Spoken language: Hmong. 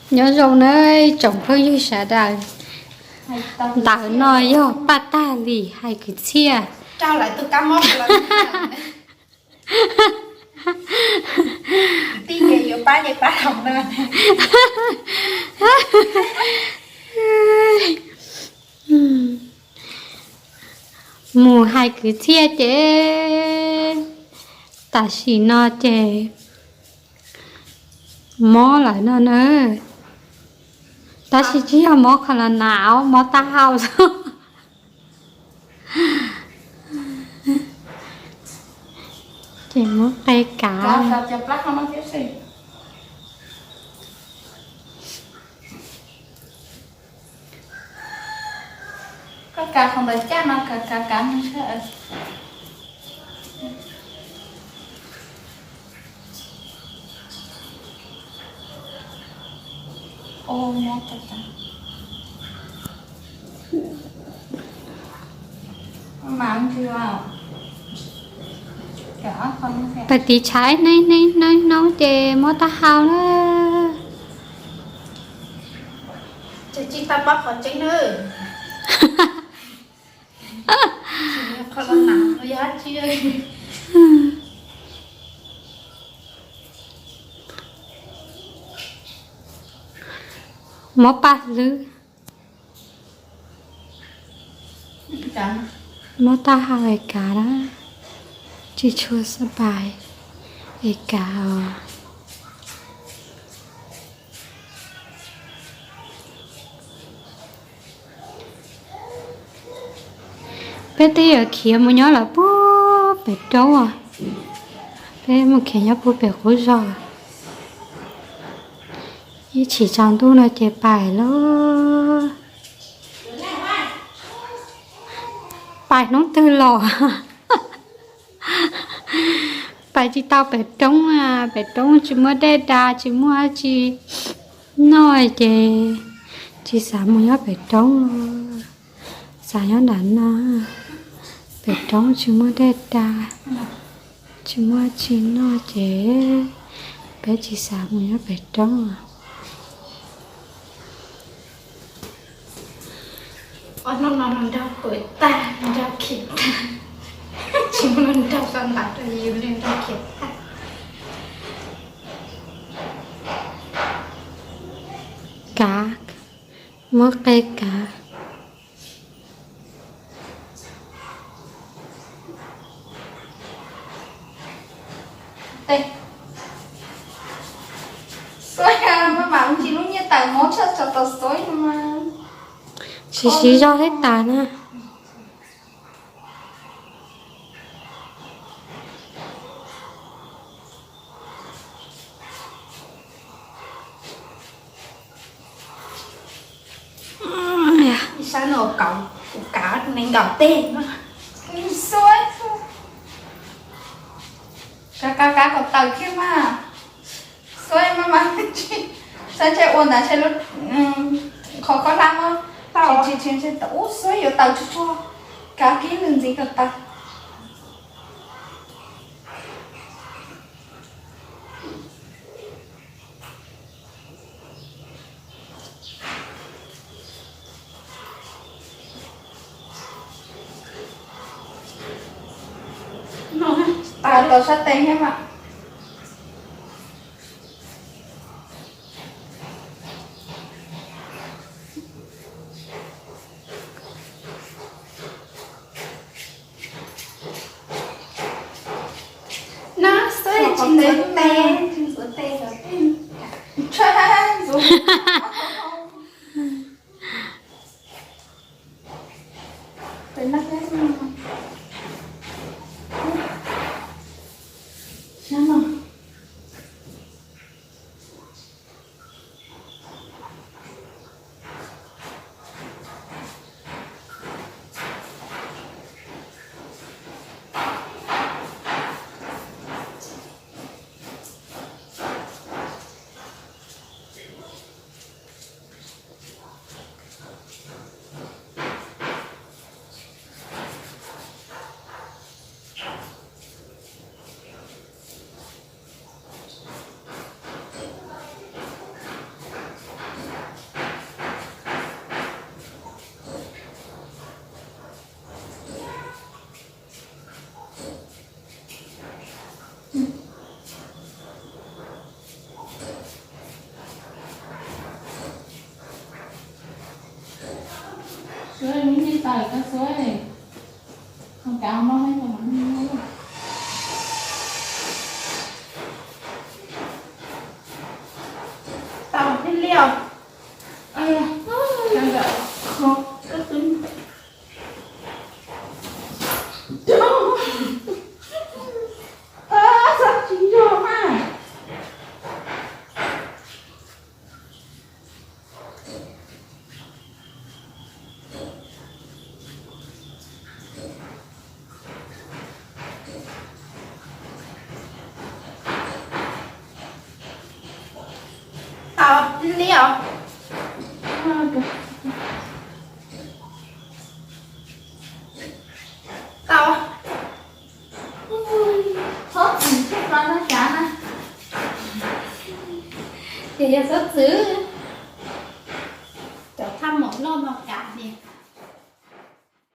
Nyob zoo nawb tsoom phooj ywg sawv daws. Ntawm no yog Paj Tag Lis hais kwv txhiaj. Mus hais kwv txhiaj ces tam sim no ces mob lawm no na. Tab sis tsis yog mob qhov los nas, mob taub hau xwb. Ces muab qe kav. Koj kav qhov ntawd caj no, kav kav kav. Pais tiv tshav neeb neeb neeb ces mob taub hau na. Mob paj hlwb. Mob taub hau es kav na, tsis tshua xab pais es kav os. Peb twb yuav khiav mus nyob lawm puag pem roob os. Peb mus khiav nyob puag pem qub zos. Ib chim tsaus ntuj no ces pais lauj. Pais hnub twg los? Pais tsis tau pem roob, pem roob tsis muaj dej da, tsis muaj dab tsi noj ces tsis xav mus nyob pem roob. Xav nyob nram no, pem roob tsis muaj dej da, tsis muaj dab tsi noj ces peb tsis xav mus nyob pem roob. Ob hnub no nrog pw tag, nrog khiav tag, tsis muaj nrog sab ntav rau yus li, nrog khiav tag. Kav, muab qe kav. Xuab, maj mam ntsis lub nyiaj tawm mob tshaj tsam tau xuab no mas. Siv siv zog thiab tas na. Ib sab no kauv, kuv kav nees nkaum teg no. Xuab, kav kav kav kom tawm kiag mas. Xuab maj mam, sab ntshe ua ntawd ntshe lub, qhov koj hlab muab, tsis tsis ntshe, ub xuab yuav tawm tsuag tsuag, kav kiag ntxiv kom tawm. Tawm tau sab tes thiab mas. No, xuab tsis ntxuav tes, tsis ntxuav tes, tshaj ntxuav. Suav, neb nce taws koj Suav, ho kav no thiab, tau thiab li os. Tsis yog mas. Tau li os. Tau. Txhob txwm tshaj plaws no kav na. Ces yog txhob txwm. Cov thaj maum loj no kav li.